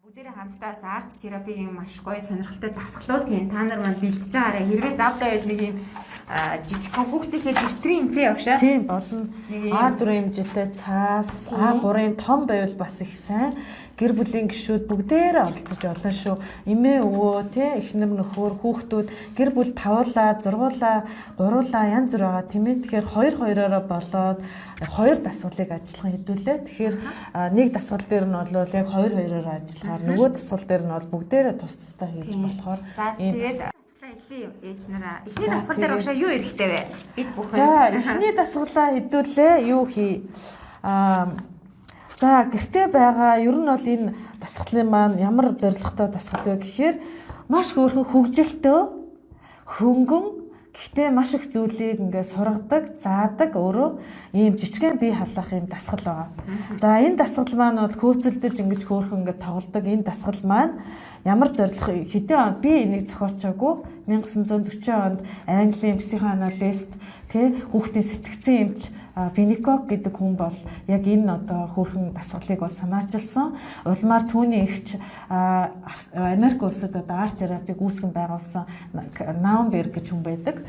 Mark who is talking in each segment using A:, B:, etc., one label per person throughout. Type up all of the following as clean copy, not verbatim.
A: Бүгдээрээ хамтдаа бас арт терапигийн маш гоё сонирхолтой дасгалууд тийм та нар маань бэлтэж байгаарай. Хэрвээ завдаа байвал нэг юм жижигхэн хүүхдийнхээ дэвтрийн тий багшаа.
B: Тийм болно.
A: Нэг юм
B: А4 хэмжээтэй цаас, А3-ын том байвал бас их сайн. Гэр бүлийн гишүүд бүгдээрээ оролцож болно шүү. Эмээ өвөө тий эхнэр нөхөр хүүхдүүд гэр бүл тавуулаа, зургуулаа, гуруулаа янз бүр байгаа тийм ээ. Тэгэхээр хоёр хоёроороо болоод хоёр дасгалыг ажиллах хэдүүлээ. Тэгэхээр нэг дасгал дээр нь бол яг хоёр хоёроороо ажиллахаар нөгөө дасгал дээр нь бол бүгдээрээ тус тусдаа хийж болохоор
A: За
B: ийм
A: тэгээд дасгалаа эхлэе ээж нараа. Эхний
B: За,
A: дасгал дээр
B: тэгээд-
A: багшаа юу хэрэгтэй вэ? Бид бүхэн.
B: За эхний дасгалаа хэдүүлээ юу хий? За гэрте байгаа ер нь бол энэ дасгалын маань ямар зорилготой дасгал вэ гэхээр маш хөөрхөн хөгжилтөө хөнгөн гэхдээ маш их зүйлийг ингээ сургадаг, заадаг өөрөө ийм жижигхэн бие халаах ийм дасгал байгаа. За энэ дасгал маань бол хөөцөлдөж ингэж хөөрхөн ингээ тоглодог энэ дасгал маань ямар зорилго хэдэн он би энийг зохиочоогүй 1940 онд Английн психоаналист тэ хүүхдийн сэтгцэн эмч Виникок гэдэг хүн бол яг энэ одоо хөөрхөн дасгалыг бол санаачилсан. Улмаар түүний эгч Америк улсад одоо арт терапиг үүсгэн байгуулсан Наумберг гэж хүн байдаг.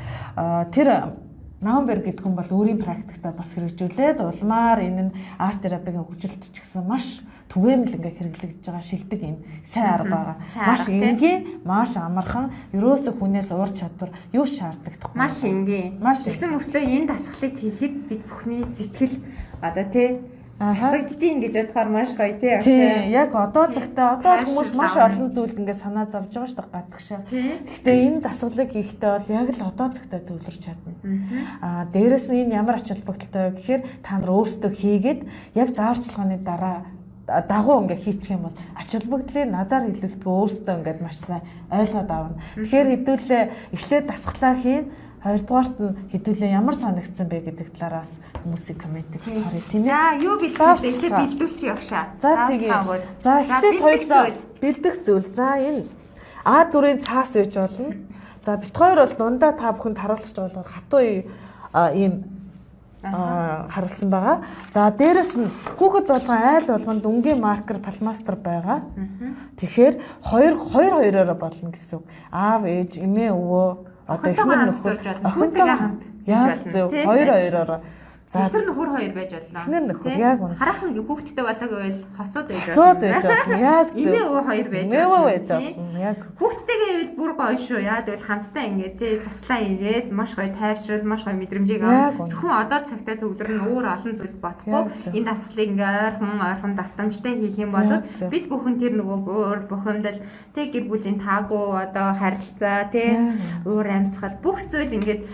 B: Тэр Наумберг гэдэг хүн бол өөрийн практиктаа бас хэрэгжүүлээд улмаар энэ нь арт терапигийн хөгжилт ч гэсэн маш түгээмэл ингээ хэрэглэгдэж байгаа шилдэг юм сайн арга байгаа.
A: Сайн
B: Маш
A: арга, тий.
B: энгийн, маш амархан, ерөөсөө хүнээс уур чадвар юу ч шаардлагагүй.
A: Маш энгийн.
B: Маш
A: Тэгсэн мөртлөө энэ дасгалыг хийхэд бид бүхний сэтгэл одоо тий
B: Аха.
A: засагдж ийн гэж бодохоор маш гоё тий
B: Тийм,
A: багшаа.
B: яг одоо цагтаа одоо
A: Тайвширл
B: хүмүүс маш
A: авна.
B: олон зүйлд ингээ санаа зовж байгаа шүү дээ гадагшаа.
A: Тий.
B: Гэхдээ энэ дасгалыг хийхдээ бол яг л одоо цагтаа төвлөрч чадна. Дээрэс нь энэ ямар ач холбогдолтой вэ гэхээр та нар өөрсдөө хийгээд яг зааварчилгааны дараа дагуу ингээ хийчих юм бол ач холбогдлыг надаар хэлүүлдэггүй өөрсдөө ингээд маш сайн ойлгоод авна. Тэгэхээр хэдүүлээ эхлээд дасгалаа хийн. Хоёрдугаарт нь хэдүүлээ ямар санагдсан бэ гэдэг талаараас хүмүүсийн комментиг бас харъя тийм ээ.
A: За юу бэлтгэл эхлээд
B: Зааварчилгаа.
A: бэлдүүлчих багшаа.
B: За тэгээ.
A: Зааварчилгаа өгөөд.
B: За эхлээд
A: бэлдэх
B: хоёулаа
A: зүйл.
B: бэлдэх зүйл. За энэ А4-ийн цаас байж болно. За бит хоёр бол дундаа та бүхэнд харуулах гэж болохоор хатуу ийм харуулсан байгаа. За дээрэс нь хүүхэд болгон айл болгонд өнгийн маркер, фломастер байгаа. Тэгэхээр хоёр хоёр хоёроороо болно гэсэн үг. Аав ээж, эмээ өвөө одоо
A: Охинтойгоо
B: эхнэр
A: хамт
B: нөхөр
A: зурж болно.
B: охинтойгоо
A: Хүүтэйгээ хамт хийж
B: Яг
A: болно,
B: зөв.
A: тий?
B: Хоёр
A: Ажил.
B: хоёроороо. За
A: Эхнэр нөхөр хоёр байж болно.
B: Эхнэр нөхөр,
A: Тий?
B: яг үнэ.
A: Хараахан хүүхэдтэй болоо гэвэл хосууд байж болно.
B: хосууд байж болно. Яг зөв.
A: Эмээ өвөө хоёр байж
B: Эмээ өвөө
A: болно,
B: байж
A: тий?
B: болно. Яг
A: Хүүхдтэйгээ ивэл бүр гоё шүү. Яа гэвэл хамтдаа ингээд тий заслаа ийгээд маш гоё тайвшрал, маш гоё мэдрэмжийг
B: Яг
A: авна.
B: үнэ.
A: Зөвхөн одоо цагтаа төвлөрнө өөр олон зүйл бодохгүй.
B: Яг зөв.
A: Энэ дасгалыг ингээ ойрхон ойрхон давтамжтай хийх юм бол
B: Яг зөв.
A: бид бүхэн тэр нөгөө буур, бухимдал, тий гэр бүлийн таагүй одоо харилцаа, тий
B: Яг.
A: уур амьсгал бүх зүйл ингээд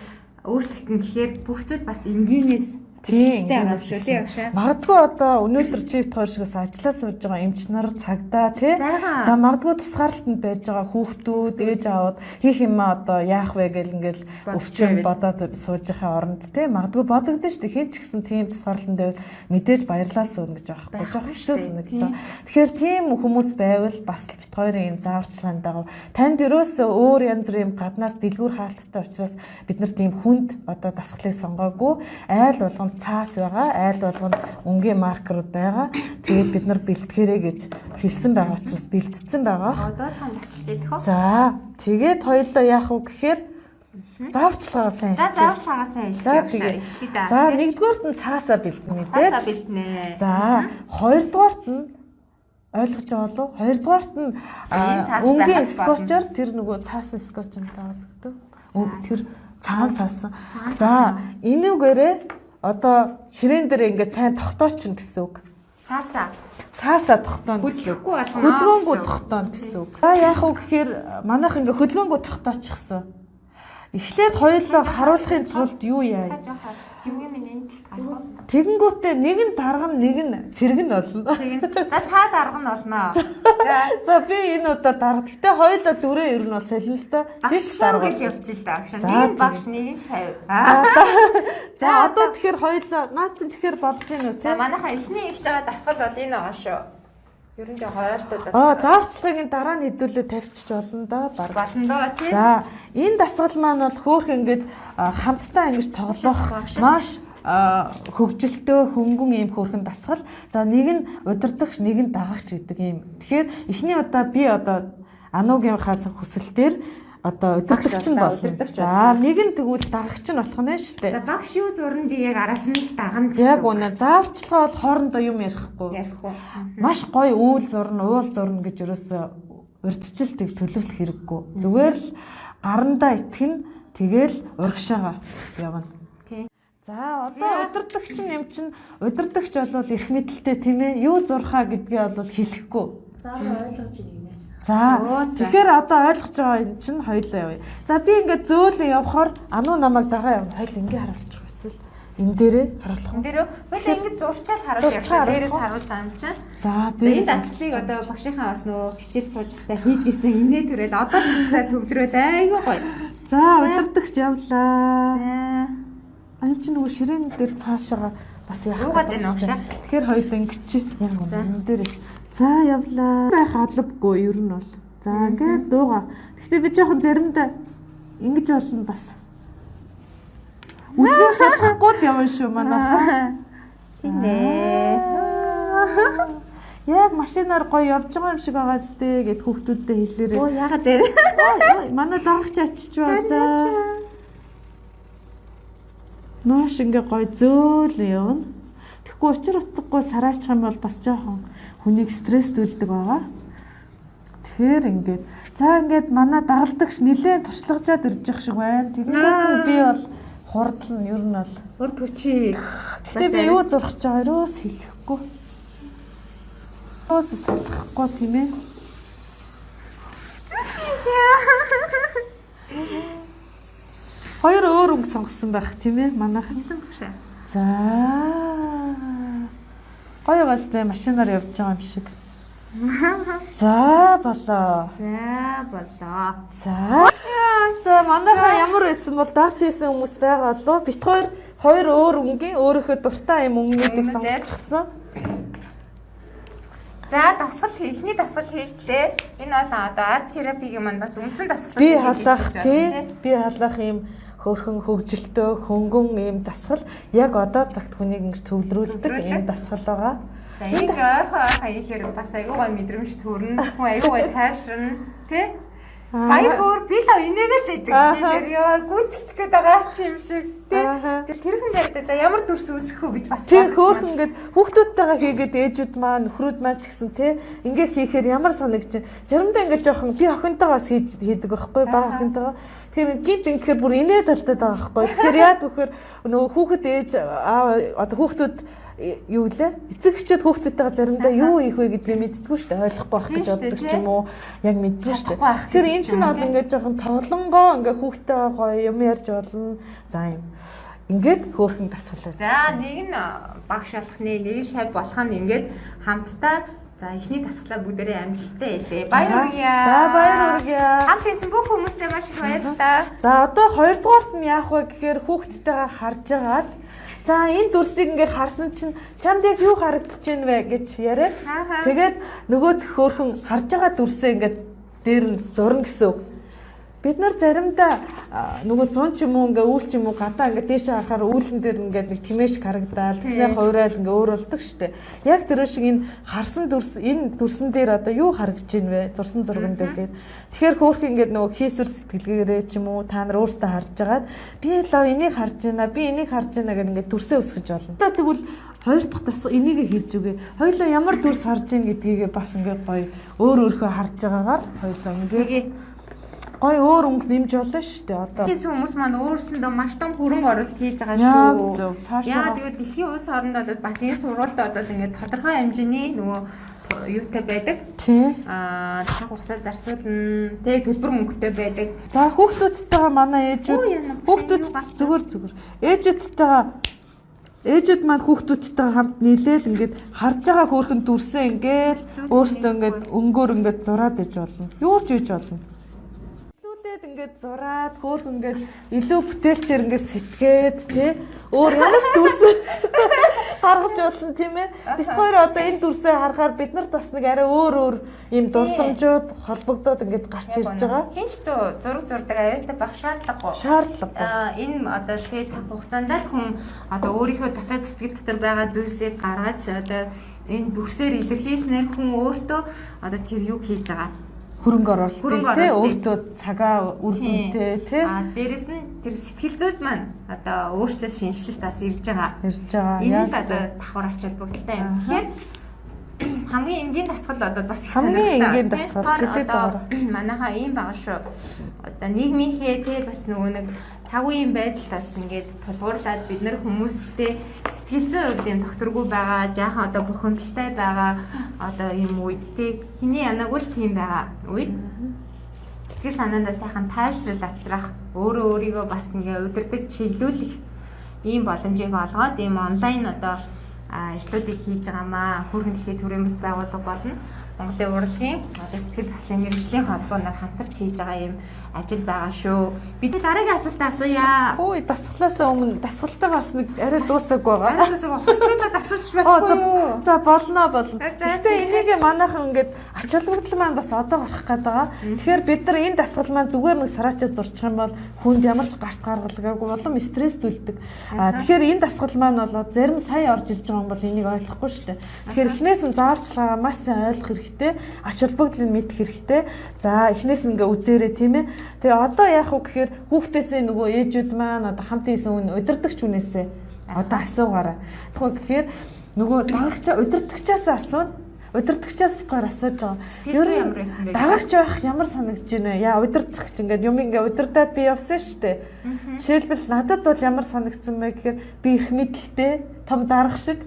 A: өөрчлөгдөн гэхээр бүх зүйл бас энгийнээс
B: Тийм,
A: хэрэгтэй байгаа
B: энгийнээс
A: шүү тий багшаа.
B: Магадгүй одоо өнөөдөр чи бит хоёр шигээс ажиллаа сууж байгаа эмч нар цагдаа тий.
A: Байгаа.
B: За магадгүй тусгаарлалтанд байж байгаа хүүхдүүд ээж аауд хийх юмаа одоо яах вэ гэл ингээл
A: Бодож
B: өвчин
A: байвал.
B: бодоод сууж байгаа оронд тий. Магадгүй бодогдсон шүү дээ. Хин ч гэсэн тийм тусгаарлалтанд байвал мэдээж баярлалаа сууна гэж байгаа байхгүй.
A: Байхгүй
B: Жоох хэцүү
A: шүү дээ,
B: санагдаж
A: тий.
B: байгаа. Тэгэхээр тийм хүмүүс байвал бас л бит хоёрын энэ зааварчилгааны дагуу танд ерөөсөө өөр янз бүрийн юм гаднаас дэлгүүр хаалттай учраас бид нар тийм хүнд одоо дасгалыг сонгоогүй айл болгонд цаас байгаа, айл болгонд өнгийн маркерууд байгаа. Тэгээд бид нар бэлтгэрэй гэж хэлсэн байгаа учраас бэлтцсэн байгаа.
A: Одоохон дасгалж идэх үү?
B: За тэгээд хоёулаа яах вэ гэхээр зааварчилгаагаа сайн
A: За
B: хэлчихье.
A: зааварчилгаагаа сайн
B: За
A: хэлчих
B: тэгээд
A: багшаа. Эхлэе дээ.
B: За нэгдүгээрт нь цаасаа бэлтнэ
A: Цаасаа
B: мэдээж.
A: бэлтнэ.
B: За хоёрдугаарт нь ойлгож байгаа болов уу? Хоёрдугаарт нь
A: Энэ цаас
B: өнгийн
A: байхад
B: скотчоор тэр нөгөө цаасан скотч юм таадаг. Тэр цагаан цаасан.
A: Цагаан
B: За энүүгээрээ одоо ширээн дээр ингээд сайн тогтоочно гэсэн үг.
A: Цаасаа
B: Цаасаа тогтооно гэсэн үг.
A: хөдлөхгүй болгоно.
B: Хөдөлгөөнгүү
A: гэсэн үг.
B: тогтооно гэсэн үг. За яах вэ гэхээр манайх ингээ хөдөлгөөнгүү тогтоочихсон. Эхлээд хоёулаа харуулахын тулд юу яа?
A: Та жоохон чимгийн минь энэ талд гарах уу?
B: Тэгэнгүүтээ нэг нь дарга нь нэг нь цэрэг нь болно.
A: Тэгин. За та дарга нь болно. За
B: За би энэ удаа дарга. Гэтэ хоёулаа дүрээ ер нь бол солино л доо.
A: багш
B: Чи дарга.
A: гэж явчих л да. Багш.
B: За,
A: Нэг нь
B: тийм.
A: багш, нэг нь шав.
B: За одоо тэгэхээр хоёулаа наа чин тэгэхээр бодож гин үү
A: За
B: те?
A: манайхаа эхний хийж байгаа дасгал бол энэ байгаа шүү. Ер нь жоохон ойртоод
B: Аа зааварчилгааг нь дараа нь хэдүүлээ тавьчих болно доо баг.
A: болно доо тий.
B: За энэ дасгал маань бол хөөх ингээд хамтдаа ингэж тоглох
A: Багш.
B: маш хөгжилтөө хөнгөн ийм хөөрхөн дасгал. За, нэг нь удирдагч, нэг нь дагагч гэдэг ийм. Тэгэхээр эхний удаа би одоо Анугийн хаас хүсэлтээр одоо удирдагч нь болно. За, нэг нь тэгвэл дагагч нь болох нь шүү дээ.
A: За, багш юу зурна, би яг араас нь л дагна гэсэн.
B: Яг үнэ. Заавчлага бол хоорондоо юм ярихгүй.
A: Ярихгүй.
B: Маш гоё үүл зурна, уул зурна гэж ерөөсөө урьдчилтыг төлөвлөх хэрэггүй. Зүгээр л гарандаа итгэн, тэгэл урагшаага явна.
A: Тий.
B: За, одоо удирдагч нь юм чинь, удирдагч бол эрх мэдэлтэй, тийм ээ. Юу зурхаа гэдгээ бол хэлэхгүй.
C: За, ойлгож байна.
B: За, тэгэхээр одоо ойлгож байгаа юм чинь хоёулаа явъя. За, би ингээд зөөлөн явхаар Ануу намайг дагаа явна. Хоёул ингээ харуулчих эсвэл энэ дээрээ харуулах уу?
A: Энэ дээрээ хоёулаа ингээд зурчаал харуулж явах. Дээрээс харуулж байгаа юм чинь.
B: За,
A: дээрээс дасгалыг одоо багшийнхаа бас нөгөө хичээл сууж байхдаа хийж исэн инээ төрөл одоо тагцаа төвлөрөөл айгүй гоё.
B: За, удирдагч явлаа.
A: За.
B: Ань чинь нөгөө ширээн дээр цаашаага бас яах
A: Юугаад байна вэ?
B: Тэгэхээр хоёул ингэж яг энэ дээр. За, явлаа. Байх албагүй ер нь бол. За, ингээд дууга. Гэхдээ би жоохон заримдаа ингэж болно бас. Үзэн салахгүй л явна шүү манай.
A: Тийм ээ.
B: Яг машинаар гоё явж байгаа юм шиг байгаа зү гэд хүүхдүүдтэй хэлээрээ.
A: Оо, яагаад дээр.
B: Манай дагагч очиж ба. За. Маш ингээ гоё зөөлөн явна. Тэгэхгүй учир утгагүй сараачих юм бол бас жоохон хүнийг стресстүүлдэг байгаа. Тэгэхээр ингээд, за, ингээд манай дагалдагч нилээн туршлагажаад ирж явах шиг байна. Тэгэнгүүт би бол хурдлна ер нь бол.
A: Урд хүчий.
B: Гэтэ би юу зурх гэж байгаа ерөөс хэлэхгүй. Ерөөс салахгүй, тийм ээ. Хоёр өөр өнгө сонгосон байх, тийм ээ, манайхан.
A: Сонгосон.
B: За. Гоё бас тэ машинаар явж байгаа юм шиг. За, болоо.
A: За, болоо.
B: За. За, манайхан ямар байсан бол даарч хийсэн хүмүүс байгаа болов. Бит хоёр хоёр өөр өнгийн өөрийнхөө дуртай юм өнгөнүүдийг сонгочихсон.
A: За, дасгал, эхний дасгал хийгдлээ. Энэ бол одоо арт терапигийн маань бас үндсэн дасгал.
B: Би халах тий. Би халах юм хөөрхөн хөгжилтөө хөнгөн ийм дасгал яг одоо цагт хүнийг ингэж төвлөрүүлдэг ийм дасгал байгаа.
A: За, энийг ойрхон ойрхон хийхээр бас айгүй гоё мэдрэмж төрнө. Хүн айгүй гоё тайвширна, тий? Баяр хөөр би л энийг л идэг. Тэгэхээр ёо гүйцэтгэх гээд байгаа ч юм шиг, тий. Тэгэл тэрхэн дээр за ямар дүрс үүсэх үү гэж бас
B: тий хөөрхөн ингээд хүүхдүүдтэйгээ хийгээд ээжүүд маань нөхрүүд маань ч гэсэн тий ингээ хийхээр ямар санагч. Заримдаа ингээд жоохон би охинтойгоо бас хийдэг байхгүй, бага охинтойгоо. Тэгэхээр гинт ингэхээр бүр инээ талдаад байгаа байхгүй. Тэгэхээр яад вөхөр нөгөө хүүхэд ээж аа одоо хүүхдүүд юу лээ? Эцэг эхчүүд хүүхдүүдтэйгээ заримдаа юу хийх вэ гэдгийг мэддэггүй шүү дээ. Ойлгохгүй байх гэж боддог ч юм уу. Яг мэддэггүй шүү дээ. Тэгэхээр энэ чинь бол ингээд жоохон тоглонгоо ингээд хүүхдтэйгээ гоё юм ярьж болно. За, юм. Ингээд хөөрхөн дасгалаа.
A: За, нэг нь багш болох нэ, нэг нь шав болох нь ингээд хамтдаа. За, эхний дасгалаа бүгдээрээ амжилттай хийлээ. Баяр хүргье.
B: За, баяр хүргье.
A: Хамт хийсэн бүх хүмүүстээ маш их баярлалаа.
B: За, одоо хоёрдугаарт нь яах вэ гэхээр хүүхдтэйгээ харж агаад, за, энэ дүрсийг ингээ харсан чинь чамд яг юу харагдаж байна вэ гэж яриад, тэгээд нөгөөх хөөрхөн харж байгаа дүрсээ ингээд дээр нь зурна гэсэн үг. Бид нар заримдаа нөгөө зун ч юм уу ингээ үүл ч юм уу гадаа ингээ дээшээ харахаар үүлэн дээр ингээ нэг тэмээ шиг харагдаал, тэгснэ хувираал ингээ өөр болдог штэ. Яг тэр шиг энэ харсан дүрс, энэ дүрсэн дээр одоо юу харагдаж байна вэ? Зурсан зурган дээр гээд. Тэгэхээр хөөх ингээд нөгөө хийсвэр сэтгэлгээгээрээ ч юм уу та нар өөртөө харж агаад би лав энийг харж байна, би энийг харж байна гэдэг ингээд дүрсээ өсгөж болно. Одоо тэгвэл хоёр дахь дасгал энийг хийж үгээ. Хоёулаа ямар дүрс харж байна гэдгийг бас ингээд гоё өөр өөрхөө харж байгаагаар хоёулаа ингээд гоё өөр өнгө нэмж болно шүү дээ одоо.
A: Тийс хүмүүс маань өөрсөндөө маш том хөрөнгө оруулалт хийж байгаа шүү.
B: Зөв, цаашаа.
A: Яа тэгвэл дэлхийн улс оронд бол бас энэ сургуульд бол ингээд тодорхой хэмжээний нөгөө юутай байдаг.
B: Тий.
A: Аа, цаг хугацаа зарцуулна, тэг төлбөр мөнгөтэй байдаг.
B: За, хүүхдүүдтэйгээ манай ээжүүд хүүхдүүд зүгээр зүгээр. Ээжүүдтэйгээ ээжүүд маань хүүхдүүдтэйгээ хамт нийлээл ингээд харж байгаа хөөрхөн дүрсээ ингээд өөрсдөө ингээд өнгөөр ингээд зураад иж болно. Юу ч хийж болно. Ингээд зураад хөөхөн ингээд илүү бүтээлчээр ингээд сэтгээд тий өөр ямар ч дүрс Гаргаж болно, тийм ээ. Бид хоёр одоо энэ дүрсээ харахаар бид нарт бас нэг арай өөр өөр ийм дурсамжууд холбогдоод ингээд гарч ирж байгаа.
A: Хинч зураг зурдаг авьяастай байх шаардлагагүй.
B: Шаардлагагүй.
A: Энэ одоо тэгээ цаг хугацаанд л хүн одоо өөрийнхөө дотоод сэтгэл дотор байгаа зүйлсийг гаргаж одоо энэ дүрсээр илэрхийлснээр хүн өөртөө одоо тэр юг хийж байгаа.
B: Хөрөнгө оруулалт тий, өөртөө цагаа үр дүнтэй тий.
A: А дээрэс нь тэр сэтгэл зүйд маань одоо өөрчлөлт шинэчлэлт бас ирж байгаа.
B: Ирж байгаа.
A: Энэ л одоо давхар ач холбогдолтой юм. Тэгэхээр хамгийн энгийн дасгал одоо бас их
B: сонирхолтой. Хамгийн энгийн дасгал
A: одоо манайхаа ийм байгаа шүү. Одоо нийгмийнхээ тий бас нөгөө нэг цаг үеийн байдал бас ингээд тулгуурлаад бид нар хүмүүстэй сэтгэл зүйн хувьд юм докторгүй байгаа, жаахан одоо бухимдалтай байгаа одоо юм үед тий хиний янаагүй л тийм байгаа үед сэтгэл санаандаа сайхан тайвшрал авчрах, өөрөө өөрийгөө бас ингээ удирдах, чиглүүлэх ийм боломжийг олгоод ийм онлайн одоо ажлуудыг хийж байгаамаа. Хүргэн дэлхийн төрийн бас байгууллага болно. Монголын урлагийн одоо сэтгэл заслын мэргэжлийн холбооноор хамтарч хийж байгаа юм ажил байгаа шүү. Бид дараагийн асуултаа асууя.
B: Хөөе, дасгалаасаа өмнө дасгалтайгаа бас нэг арай дуусаагүй байгаа.
A: Арай дуусаагүй. Хослуулаад асууж болохгүй юу?
B: За болно. Гэхдээ энийг манайхан ингээд ач холбогдол маань бас одоо гарах гээд байгаа. Тэгэхээр бид нар энэ дасгал маань зүгээр нэг сараачаа зурчих юм бол хүнд ямар ч гарц гаргалгаагүй улам стресс төлдөг. Тэгэхээр энэ дасгал маань бол зарим сая орж ирж байгаа юм бол энийг ойлгохгүй шүү дээ. Тэгэхээр эхнээс нь зааварчилгаагаа маш сайн ойлгох хэрэгтэй, ач холбогдлыг мэдэх хэрэгтэй. За эхнээс нь ингээ үзээрэй, тийм ээ. Тэгээ одоо яах вэ гэхээр хүүхдээсээ нөгөө ээжүүд маань одоо хамт ийсэн үн удирдагч хүнээсээ одоо асуугаарай. Тэгвэл гэхээр нөгөө дагагч удирдагчаас асууна. Удирдагчаас битгаар асууж байгаа.
A: Ер нь ямар байсан бэ?
B: Дагагч байх ямар санагдж байна вэ? Яа, удирдагч ингээд юм ингээ удирдаад би явсан шүү дээ. Жишээлбэл надад бол ямар санагдсан бэ гэхээр би эрх мэдэлтэй том дарга шиг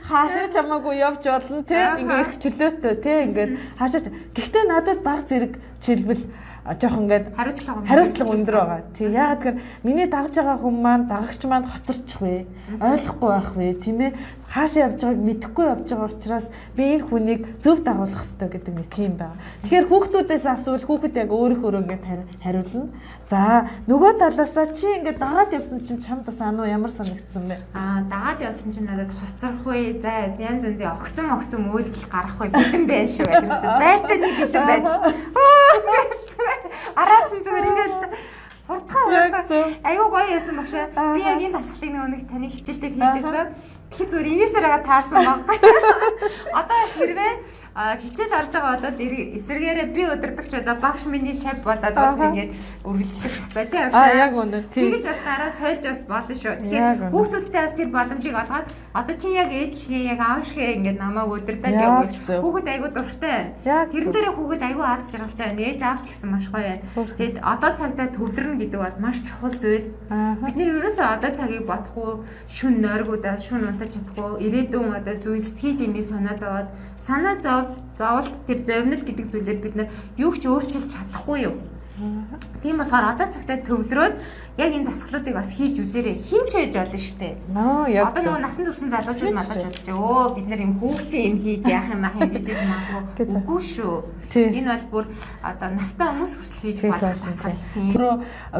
B: хаашаа чамаагүй явж болно тий, ингээ эрх чөлөөтэй тий, ингээд хаашаа. Гэхдээ надад баг зэрэг жишээлбэл жоох ингээд хариуцлага өндөр байгаа. Тий, яагаад гэхээр миний дагж байгаа хүн маань дагагч маань хоцорчих вэ, ойлгохгүй байх вэ, тийм ээ. Хаашаа явж байгааг мэдэхгүй явж байгаа учраас би энэ хүнийг зөв дагуулах хэрэгтэй гэдэг нэг тийм байгаа. Тэгэхээр хүүхдүүдээс асуувал хүүхэд яг өөрийнхөө ингээд хариулна. За нөгөө талаасаа чи ингээд дагаад явсан чинь чамд бас ануу ямар санагдсан бэ?
A: Дагаад явсан чинь надад хоцорох вэ? За янз янзын огцом үйлдэл гарах вэ? Бэлэн байна шүү гэсэн. Байртай нэг бэлэн байдал. Араас нь зүгээр ингээд хурдхан айгүй гоё байсан багшаа. Би яг энэ дасгалыг нөгөө нэг таны хичээл дээр хийж байсан. Тэгэхээр зүгээр инээсээр байгаа таарсан байхгүй. Одоо хэрвээ хичээл орж байгаа бол эсрэгээрээ би удирдагч болоо багш миний шав болоод бол ингээд үргэлжлэх ёстой тийм
B: аа. Яг үнэ.
A: Тэгэж бас дараа сольж бас болно шүү. Тэгэхээр хүүхдүүдтэй бас тэр боломжийг олгоод одоо чи яг ээж шигээ яг аав шигээ ингээд намайг удирдаад явбал хүүхэд айгүй дуртай байна. Тэрэн дээрээ хүүхэд айгүй аз жаргалтай байна. Ээж аав ч гэсэн маш гоё байна. Тэгээд одоо цагтаа төвлөрнө гэдэг бол маш чухал зүйл. Бид нэр ерөөсөө одоо цагийг бодохгүй шүн нойргуудаа шүн унтаж чадахгүй ирээдүйн одоо зүйл сэтгэл дэмий санаа зовоод санаа зовлт тэр зовнил гэдэг зүйлээр бид нар юу ч өөрчилж чадахгүй юу. Тийм болохоор одоо цагтаа төвлөрөөд яг энэ дасгалуудыг бас хийж үзээрэй. Хин ч байж болно шүү дээ. Одоо нөгөө насан турш залуучууд малуучууд ч өө бид нар юм хүүхдээ юм хийж яах юм ах юм гэж магадгүй. Үгүй шүү. Энэ бол бүр одоо настай хүмүүс хүртэл хийж болох дасгал.
B: Тэр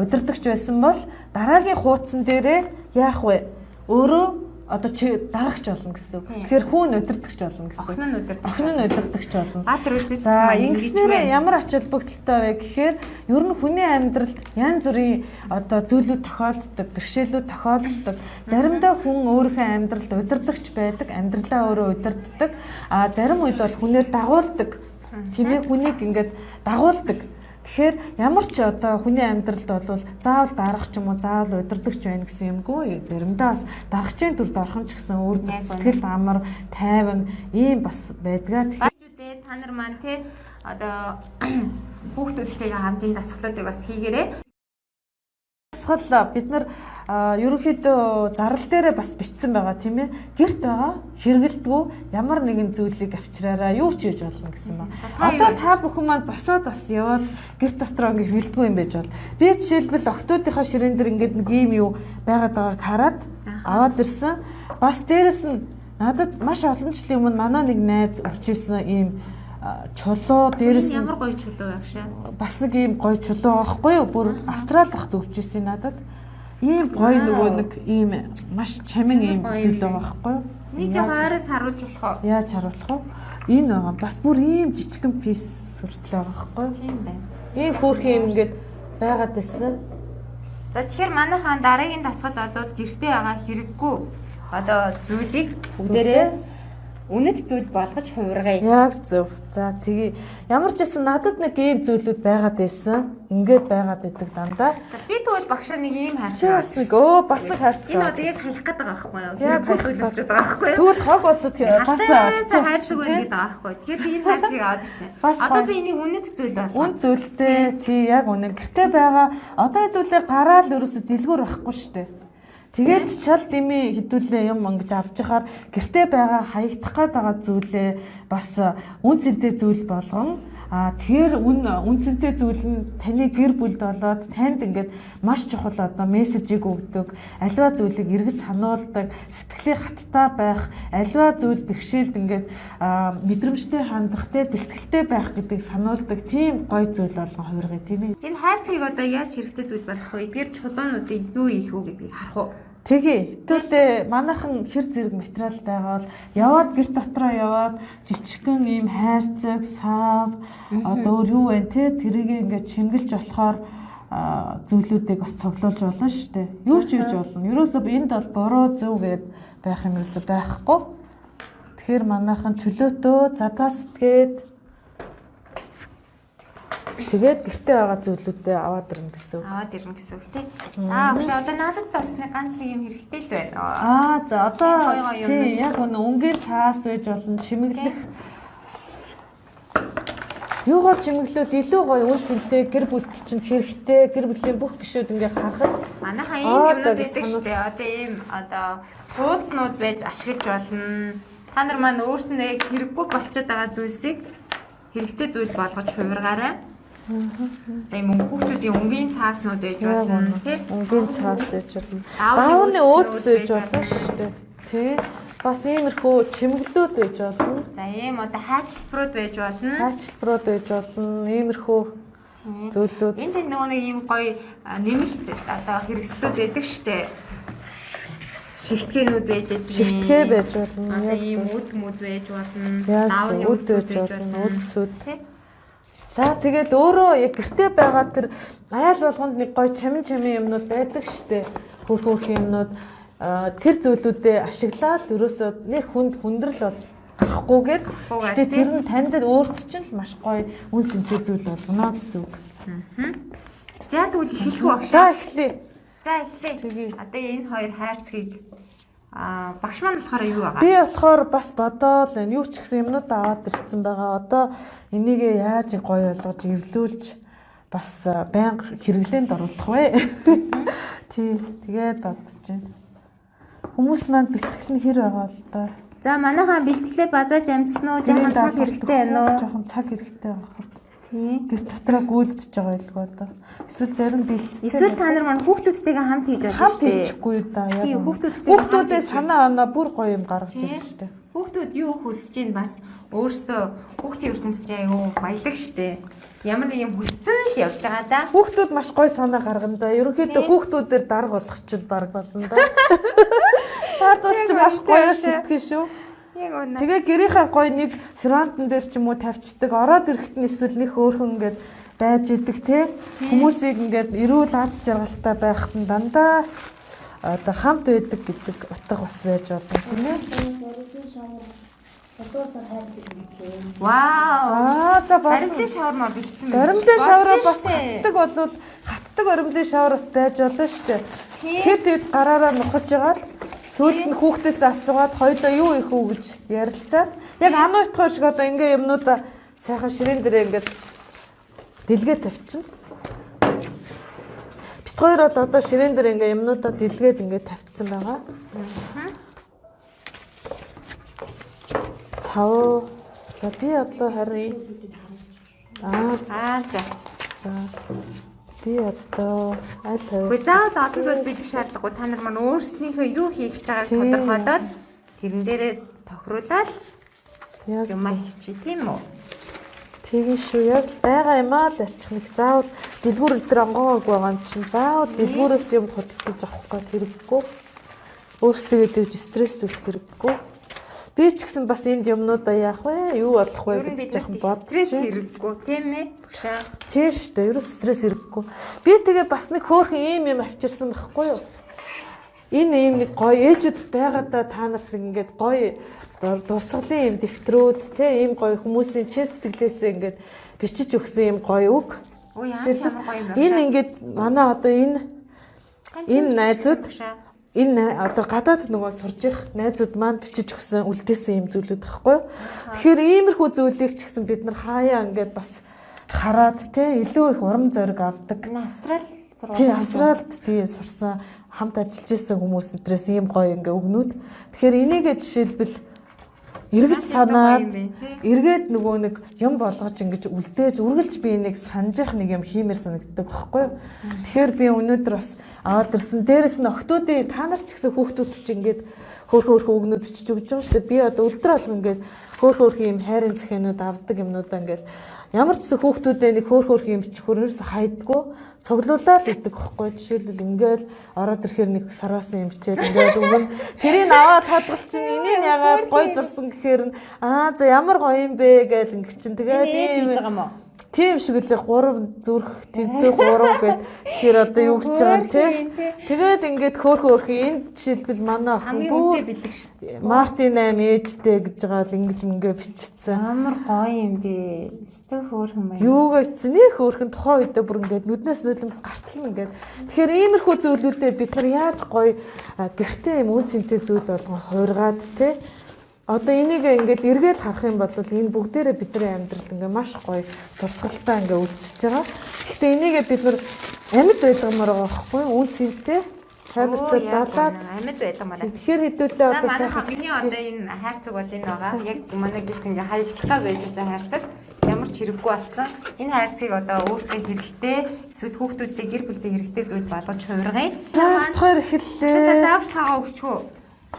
B: удирдагч байсан бол дараагийн хуудсан дээрээ яах вэ? Өөрөө одоо чи дагагч болно гэсэн үг. Тэгэхээр хүн удирдагч болно гэсэн.
A: Охин нь
B: удирдагч болно.
A: Баатар үзэж
B: За ингэснээрээ ямар ач холбогдолтой вэ гэхээр ер нь хүний амьдралд янз бүрийн одоо зүйлүүд тохиолддог, бэрхшээлүүд тохиолддог. Заримдаа хүн өөрийнхөө амьдралд удирдагч байдаг, амьдралаа өөрөө удирддаг. А зарим үед бол хүнээр дагуулдаг. Тийм ээ, хүнийг ингээд дагуулдаг. Тэгэхээр ямар ч одоо хүний амьдралд бол заавал дарах ч юм уу, заавал удирдагч байна гэсэн юмгүй. Заримдаа бас дагагчийн дүрд орох нь ч гэсэн өөр сэтгэл амар, тайван ийм бас байдгаа.
A: Тэгэхээр та нар маань те одоо хүүхдүүдтэйгээ хамтын дасгалуудыг бас хийгээрэй.
B: Дасгал бид нар ерөнхийдөө зарал дээрээ бас бичсэн байгаа тийм ээ. Гэрт байгаа хэрэгэлдэггүй ямар нэгэн зүйлийг авчираараа юу ч хийж болно гэсэн ба. Одоо та бүхэн маань босоод бас яваад гэрт дотроо ингэ хэрэгэлдэггүй юм байж бол. Би жишээлбэл октоодынхаа ширээн дээр ингээд нэг ийм юу байгаад байгааг хараад аваад ирсэн. Бас дээрэс нь надад маш олон жилийн өмнө манай нэг найз өгчээсэн ийм чулуу дээрэс
A: нь ямар гоё чулуу байх шээ.
B: Бас нэг ийм гоё чулуу байхгүй юу? Бүр Австрали дахт өгчээсэн надад. Ийм гоё нөгөө нэг ийм маш чамин ийм зүйл байгаа байхгүй юу?
A: Нэг жоохон ойроос харуулж болох уу?
B: Яаж харуулах вэ? Энэ байгаа. Бас бүр ийм жижигхэн пис хүртэл байгаа байхгүй юу?
A: Тийм байна.
B: Ийм хөөрхөн юм ингээд байгаад байсан.
A: За тэгэхээр манайхаа дараагийн дасгал бол гэртээ байгаа хэрэггүй одоо зүйлийг бүгдээрээ үнэт зүйл болгож хувиргая.
B: Яг зөв. За тэгээ ямар ч байсан надад нэг ийм зүйлүүд байгаад байсан. Ингээд байгаад идэг дандаа.
A: За би тэгвэл багшаа нэг ийм
B: хайрцаг. Чи бас нэг бас нэг хайрцаг.
A: Энэ одоо яг халих гээд байгаа байхгүй юу? Яг зүйл болчиход байгаа байхгүй юу?
B: Тэгвэл хог болоод бас
A: хайрцаг байна гэдэг байгаа байхгүй юу? Тэгэхээр би энэ хайрцгийг аваад ирсэн. Одоо би энийг үнэт зүйл болгоо.
B: Үн зүйлтэй. Тий яг үнэн. Гэртээ байгаа. Одоо хэдүүлээ гараал ерөөсө дэлгүүр байхгүй шүү дээ. Тэгээд шал дими хэдүүлээ юм ингэж авч яхаар гэртээ байгаа хаягдах гээд байгаа зүйлээ бас үн цэнтэй зүйл болгон тэр үн цэнтэй зүйл нь таны гэр бүлд болоод танд ингээд маш чухал одоо мессежийг өгдөг, аливаа зүйлийг эргэж сануулдаг, сэтгэлийн хаттай байх, аливаа зүйл бэрхшээлд ингээд мэдрэмжтэй хандах, тэ бэлтгэлтэй байх гэдгийг сануулдаг тийм гоё зүйл болгон хувиргая тийм ээ.
A: Энэ хайрцгийг одоо яаж хэрэгтэй зүйл болох вэ? Эдгээр чулуунуудыг юу хийх үү гэдгийг харах уу?
B: Тэгээ. Тэгвэл манайхан хэр зэрэг материал байгаа бол яваад гэр дотроо яваад жижигхэн ийм хайрцаг, сав одоо өөр юу вэ те тэрийг ингээд чимгэлж болохоор зүйлүүдийг бас цоглуулж болно шүү дээ. Юу ч хийж болно. Ерөөсөө энд бол буруу зөв гэд байх юм ерөөсөө байхгүй. Тэгэхээр манайхан чөлөөтөө задгаа сэтгээд тэгээд гэртээ байгаа зүйлүүдээ аваад ирнэ гэсэн үг.
A: Аваад ирнэ гэсэн үг тий. За өгш одоо надад бас нэг ганц нэг юм хэрэгтэй л байна.
B: За одоо тий яг өнө өнгийн цаас байж болно, чимэглэх. Юугаар чимэглвэл илүү гоё үн цэнтэй гэр бүлд чинь хэрэгтэй, гэр бүлийн бүх гишүүд ингээ харахад
A: манайхаа ийм юмнууд байдаг шүү дээ. Одоо ийм одоо хуудаснууд байж ашиглаж болно. Та нар маань өөртөө яг хэрэггүй болчиход байгаа зүйлсийг хэрэгтэй зүйл болгож хувиргаарай. Одоо ийм хүүхдүүдийн өнгийн цааснууд байж болно тий.
B: Өнгийн цаас байж болно. Даавны өөдс байж болно шүү дээ. Тий. Бас иймэрхүү чимэглүүд байж болно.
A: За ийм одоо хайчлбарууд байж болно.
B: Хайчлбарууд байж болно. Иймэрхүү зүйлүүд.
A: Энд нөгөө нэг ийм гоё нэмэлт одоо хэрэгслүүд байдаг шүү дээ. Шигтгээнүүд байж болно.
B: Шигтгэ байж болно.
A: Одоо ийм үд мүд байж болно.
B: Даавны үд байж болно. Үдсүүд. За тэгэл өөрөө яг гэртээ байгаа тэр айл болгонд нэг гоё чамин чамин юмнууд байдаг штэ. Хөр хөөрхөн юмнууд тэр зүйлүүдээ ашиглаад ерөөсөө нэг хүнд хүндрэл бол гарахгүйгээр гэтээ тэр нь танд өөрт чинь л маш гоё үн цэнтэй зүйл болгоно гэсэн үг.
A: За тэгвэл эхлэх үү багш?
B: За эхлэе.
A: За эхлэе. Одоо энэ хоёр хайрцгийг багш маань болохоор юу байгаа?
B: Би болохоор бас бодоол байна. Юу ч гэсэн юмнууд аваад ирсэн байгаа. Одоо энийг яаж гоё болгож эвлүүлж бас байнга хэрэглээнд оруулах вэ? Тий, тэгээд бодож байна. Хүмүүс маань бэлтгэл нь хэр байгаа л да.
A: За манайхаа бэлтгэлээ базааж амжсан уу? Жохон цаг хэрэгтэй байна уу?
B: Жохон цаг хэрэгтэй байгаа.
A: Тий.
B: Тэр дотроо гүйлдэж байгаа илгүй одоо. Эсвэл зарим бэлтцээ.
A: Эсвэл та нар маань хүүхдүүдтэйгээ хамт хийж болно
B: шүү дээ. Хамт хийчихгүй да.
A: Тий, хүүхдүүдтэйгээ.
B: Хүүхдүүдээ санаа оноо бүр гоё юм гаргаж ирнэ шүү дээ.
A: Хүүхдүүд юу хүсэж чинь бас өөрсдөө хүүхдийн ертөнцийн чинь айгүй баялаг шүү дээ. Ямар нэг юм хүссэн л явж байгаа да.
B: Хүүхдүүд маш гоё санаа гаргана да. Ерөнхийдөө хүүхдүүдээр дарга болгочвол баг болно да. Цаадуул чи маш гоё сэтгэн шүү.
A: Яг үнэ.
B: Тэгээ гэрийнхаа гоё нэг сервантан дээр ч юм уу тавьчихдаг. Ороод ирэхэд нь эсвэл нэг хөөрхөн ингээд байж идэг те. Хүмүүсийг ингээд эрүүл аз жаргалтай байхад нь дандаа одоо хамт байдаг гэдэг утга бас байж болно тийм ээ.
A: Вау.
B: За
A: баримлын шаурма бэлдсэн байна.
B: Баримлын шаурма бас хатдаг болвол хатдаг баримлын шаур бас байж болно шүү дээ. Хэд хэд гараараа нухаж жагаад сүүлд нь хүүхдээс асуугаад хоёлоо юу их үү гэж ярилцаад яг ануу итгой шиг одоо ингээ юмнуудаа сайхан ширээн дээрээ ингээд дэлгээ тавьчихна. Бит хоёр бол одоо ширээн дээр ингээ юмнуудаа дэлгээд ингээ тавьчихсан байгаа. Цав. За би одоо харин
A: за.
B: За. Би одоо аль хавь.
A: Үгүй заавал олон зүйл бэлдэх шаардлагагүй. Та нар маань өөрсдийнхөө юу хийх гэж байгааг тодорхойлоод тэрэн дээрээ тохируулаад юмаа хийчих тийм үү?
B: Тийм шүү. Яг л байгаа юмаа л ярьчих нэг. Заавал Дэлгүүр өдр онгоогоогүй байгаа юм чинь заавал дэлгүүрээс юм худалдаж авах гээд хэрэггүй. Өөрсдөө тэгж стресс төлөх хэрэггүй. Би ч гэсэн бас энд юмнуудаа яах вэ? Юу болох вэ
A: гэж жоохон бодож. Стресс хэрэггүй тийм ээ? Багшаа.
B: Тийм шүү дээ. Ерөөс стресс хэрэггүй. Би тэгээ бас нэг хөөрхөн ийм юм авчирсан байхгүй юу? Энэ ийм нэг гоё ээжүүд байгаадаа та нарт нэг ингээд гоё дурсгалын ийм дэвтрүүд те ийм гоё хүмүүсийн чин сэтгэлээсээ ингээд бичиж өгсөн ийм гоё үг.
A: Өө ямар гоё юм бэ?
B: Энэ ингээд манай одоо энэ найзууд энэ одоо гадаад нөгөө сурж их найзууд маань бичиж өгсөн үлдээсэн ийм зүйлүүд байхгүй юу? Тэгэхээр иймэрхүү зүйлийг ч гэсэн бид нар хаяа ингээд бас хараад те илүү их урам зориг авдаг.
A: Австрал сургууль.
B: Тий, Австралид тий сурсан хамт ажиллаж исэн хүмүүс энтрээс ийм гоё ингээ өгнүүд. Тэгэхээр энийгээ жишээлбэл эргэж санаад эргээд нөгөө нэг юм болгож ингэж үлдээж үргэлж би энийг санаж явах нэг юм хиймээр санагддаг байхгүй юу? Тэгэхээр би өнөөдөр бас аваад ирсэн. Дээрэс нь охтуудын та нар ч гэсэн хүүхдүүд ч ингээд хөөрхөн өгнүүд бичиж өгч байгаа шүү дээ. Би одоо өдөр болгон ингээд хөөрхөн юм хайрын цэхэнүүд авдаг юмнуудаа ингээд ямар ч гэсэн хүүхдүүдээ нэг хөөрхөн юм бичих хөрөөс хайдггүй цуглуулаад идэг байхгүй. Жишээлбэл ингээл ороод ирэхээр нэг сараасан юм бичээл ингээл өгнө. Тэрийг аваад хадгалчин энийг ягаад гой зурсан гэхээр нь аа за ямар гоё юм бэ гэж ингэ чин
A: тэгээд ийм хийж байгаа юм уу?
B: Тийм шиг лээ 3 зүрх тэнцүү 3 гэд тэгэхээр одоо юу гэж байгаа юм те. Тэгээд ингээд хөөрхөн энэ жишээлбэл манай
A: охин бүр бэлэг шүү дээ.
B: Мартин 8 ээжтэй гэж байгаа л ингэж мөнгө бичсэн.
A: Ямар гоё юм бэ. Эцэг хөөрхөн байна.
B: Юугаа бичсэн нэх хөөрхөн тухайн үедээ бүр ингээд нүднээс нүлэмс гартал ингээд. Тэгэхээр иймэрхүү зүйлүүдээ бид нар яаж гоё гэртээ юм үн цэнтэй зүйл болгон хувиргаад те. Одоо энийг ингээд эргээл харах юм бол энэ бүгдээрээ бидний амьдрал ингээ маш гоё дурсгалтай ингээ үлдчихэж байгаа. Гэхдээ энийгээ бид нар амьд байлгамаар байгаа байхгүй юу? Үн цэнтэй хайртай залаад
A: амьд байлгамаар.
B: Тэгэхээр хэдүүлээ
A: одоо сайхан миний одоо энэ хайрцаг бол энэ байгаа. Яг манай гэрт ингээ хаягдтаа байж байсан хайрцаг ямар ч хэрэггүй болсон. Энэ хайрцгийг одоо өөртөө хэрэгтэй эсвэл хүүхдүүдтэй гэр бүлдээ хэрэгтэй зүйл болгож хувиргая.
B: За хоёр эхэллээ.
A: За заавчлахаа өгчхөө.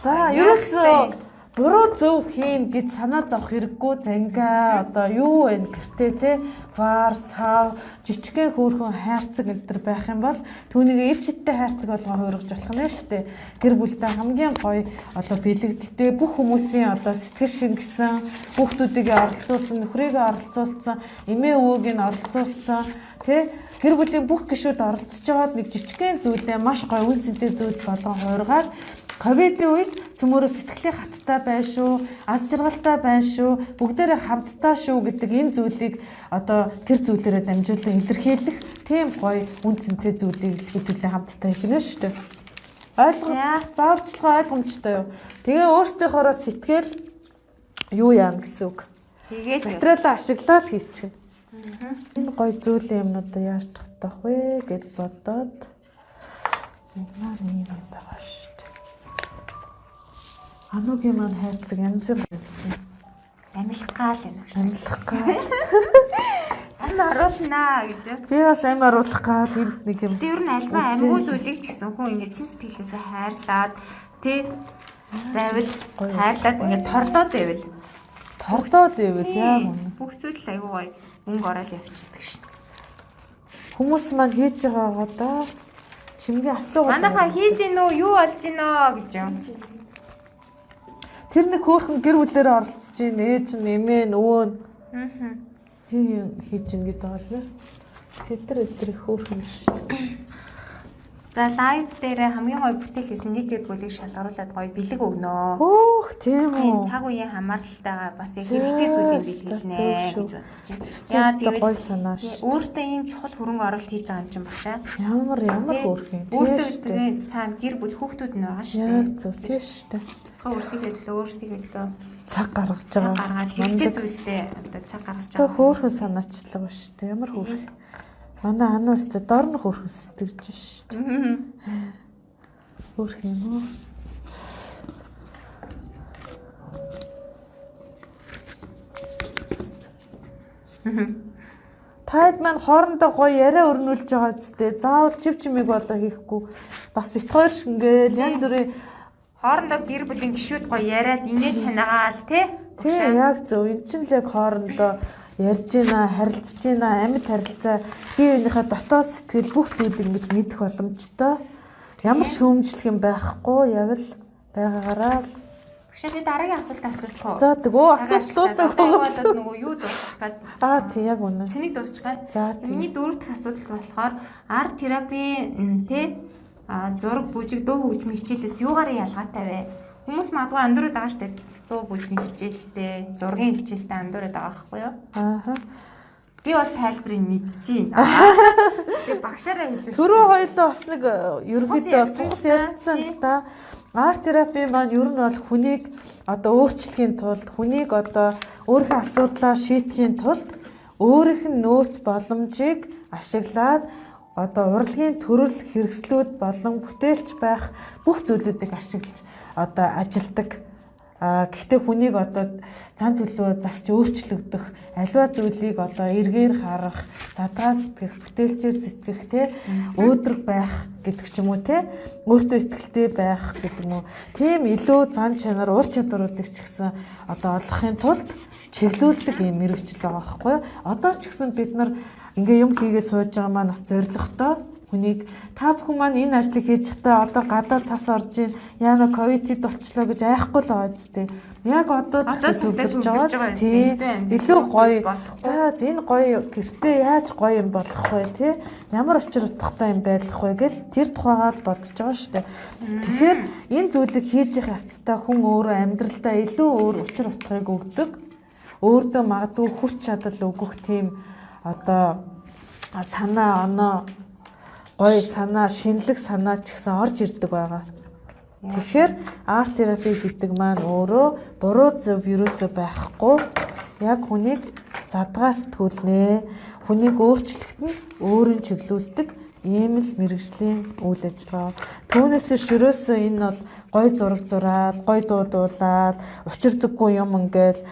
B: За ерөөсөө буруу зөв хийн гэж санаа зовх хэрэггүй зангаа одоо юу вэ гэртээ те вар сав жижигхэн хөөрхөн хайрцаг энэ байх юм бол түүнийг ил шидтэй хайрцаг болгон хувиргаж болох нь шүү дээ. Гэр бүлтэй хамгийн гоё одоо бэлэгдэлтэй бүх хүмүүсийн одоо сэтгэл шингэсэн хүүхдүүдийг оролцуулсан нөхрийгөө оролцуулсан эмээ өвөөг нь оролцуулсан тэ гэр бүлийн бүх гишүүд оролцож байгаад нэг жижигхэн зүйлээ маш гоё үн цэнтэй зүйл болгон хувиргаад Ковидын үед цөмөрөө сэтгэлийн хаттай байна шүү, аз жаргалтай байна шүү, бүгдээрээ хамтдаа шүү гэдэг энэ зүйлийг одоо тэр зүйлээрээ дамжуулан илэрхийлэх тийм гоё үн цэнтэй зүйлийг хэдүүлээ хамтдаа хийх нь шүү дээ. Заавчлага ойлгомжтой юу? Тэгээ өөрсдийнхоороо сэтгэл юу яана гэсэн үг.
A: Хийгээл
B: материалаа ашиглаад хийчихнэ. Энэ гоё зүйл юмнуудаа яаж тогтоох вэ гэд бодоод энэ маань юм байгаа шүү. Анугийн маань хайрцаг янз бүр байсан.
A: Амилах гал энэ.
B: Амилах гал.
A: Ам оруулнаа гэж.
B: Би бас ам оруулах гал энд нэг юм.
A: Тэр нь альва амьгуул үлийг ч гэсэн хүн ингэ чин сэтгэлээсээ хайрлаад тий байвал хайрлаад ингэ тордоод байвал.
B: Тордоод байвал яг үнэ.
A: Бүх зүйл айгуу гоё мөнгө ороод явчихдаг шин.
B: Хүмүүс маань хийж байгаагаа да. Чимгийн асуугаад.
A: Манайхаа хийж гин үү? Юу болж гин үү гэж юм.
B: Тэр нэг хөөрхөн гэр бүлээрээ оролцож гин ээж нь эмээ нь өвөө нь хийж гин гэдэг байгаа л. Тэд нар өдр их хөөрхөн биш.
A: За лайв дээр хамгийн гоё бүтээл хийсэн нэг гэр бүлийг шалгаруулад гоё бэлэг өгнө.
B: Хөөх тийм үү.
A: Цаг үеийн хамааралтайгаа бас яг хэрэгтэй зүйлийг бэлгэлнэ гэж бодож байна.
B: Яа тэгвэл гоё санаа шүү.
A: Өөртөө ийм чухал хөрөнгө оруулалт хийж байгаа юм чинь багшаа.
B: Ямар хөөрхөн.
A: Өөртөө гэдэг цаана гэр бүл хүүхдүүд нь байгаа шүү дээ.
B: Яг зөв тийм шүү дээ.
A: Бяцхан өөрсдийнхээ төлөө өөрсдийнхээ төлөө
B: цаг гаргаж байгаа.
A: Гаргаад хэрэгтэй зүйлдээ одоо цаг гаргаж байгаа.
B: Хөөрхөн санаачлага шүү дээ. Ямар хөөрхөн. Манай ануу өстө дорн хөөрхөн сэтгэж шүү дээ. Хөөрхөн юм уу? Таад маань хоорондоо гоё яриа өрнүүлж байгаа зү. Заавал чив чимээг болоо хийхгүй. Бас бит хоёр шиг ингээл янз бүрийн
A: хоорондоо гэр бүлийн гишүүд гоё яриад инээж ханагаал тий.
B: Тий яг зөв. Энд чинь л яг хоорондоо ярьж гинэ, харилцаж гинэ, амьд харилцаа бие биенийхээ дотоод сэтгэл бүх зүйлийг ингэж мэдэх боломжтой. Ямар шүүмжлэх юм байхгүй, яг л байгаагаараа л.
A: Багшаа би дараагийн асуултаа асуучих уу?
B: За тэгөө асуулт дуусаагүй.
A: Болоод нөгөө юу дуусчих гад.
B: Аа тий яг үнэ.
A: Цэнийг дуусчих гад.
B: За тий.
A: Миний дөрөв дэх асуудал болохоор арт терапи тий зураг бүжиг дуу хөгжмийн хичээлээс юугаар ялгаатай вэ? Хүмүүс магадгүй андуураад байгаа штэ. Дуу бүжгийн хичээлтэй, зургийн хичээлтэй андуураад байгаа байхгүй юу?
B: Ааха.
A: Би бол тайлбарыг мэдчихээн. Тэгээ багшаараа хэлээ.
B: Түрүү хоёлоо бас нэг ерөнхийдөө цухас ярьсан л да. Арт терапи маань ер нь бол хүнийг одоо өөрчлөхийн тулд, хүнийг одоо өөрийнхөө асуудлаа шийдэхийн тулд өөрийнх нь нөөц боломжийг ашиглаад одоо урлагийн төрөл хэрэгслүүд болон бүтээлч байх бүх зүйлүүдийг ашиглаж одоо ажилдаг. Гэхдээ хүнийг одоо зан төлөө засч өөрчлөгдөх, аливаа зүйлийг одоо эргээр харах, задгаа сэтгэх, бүтээлчээр сэтгэх, те өөдрөг байх гэдэг ч юм уу, те өөртөө ихтэй байх гэдэг юм уу. Тийм илүү зан чанар, ур чадваруудыг ч гэсэн одоо олохын тулд чиглүүлдэг юм мэрэгжил байгаа байхгүй юу? Одоо ч гэсэн бид нар ингээ юм хийгээ сууж байгаа маань бас зоригтой. Хүнийг та бүхэн маань энэ ажлыг хийж чадаа одоо гадаа цас орж ийн яана ковид хэд болчлоо гэж айхгүй л байгаа зү. Яг одоо төвлөрч байгаа тий. Илүү гоё. За энэ гоё гэртээ яаж гоё юм болох вэ тий? Ямар учир утгатай юм байх вэ гэл тэр тухайгаа л бодож байгаа шүү дээ. Тэгэхээр энэ зүйлийг хийж явах явцдаа хүн өөрөө амьдралдаа илүү өөр учир утгыг өгдөг. Өөртөө магадгүй хүч чадал өгөх тийм одоо санаа оноо гоё санаа, шинэлэг санаа ч гэсэн орж ирдэг байгаа. Тэгэхээр арт терапи гэдэг маань өөрөө буруу зөв ерөөсөө байхгүй. Яг хүнийг задгаа сэтгүүлнэ. Хүнийг өөрчлөхт нь өөрийн чиглүүлдэг ийм л мэрэгжлийн үйл ажиллагаа. Түүнээс биш ерөөсөө энэ бол гоё зураг зураал, гоё дуу дуулаад, учир зүггүй юм ингээл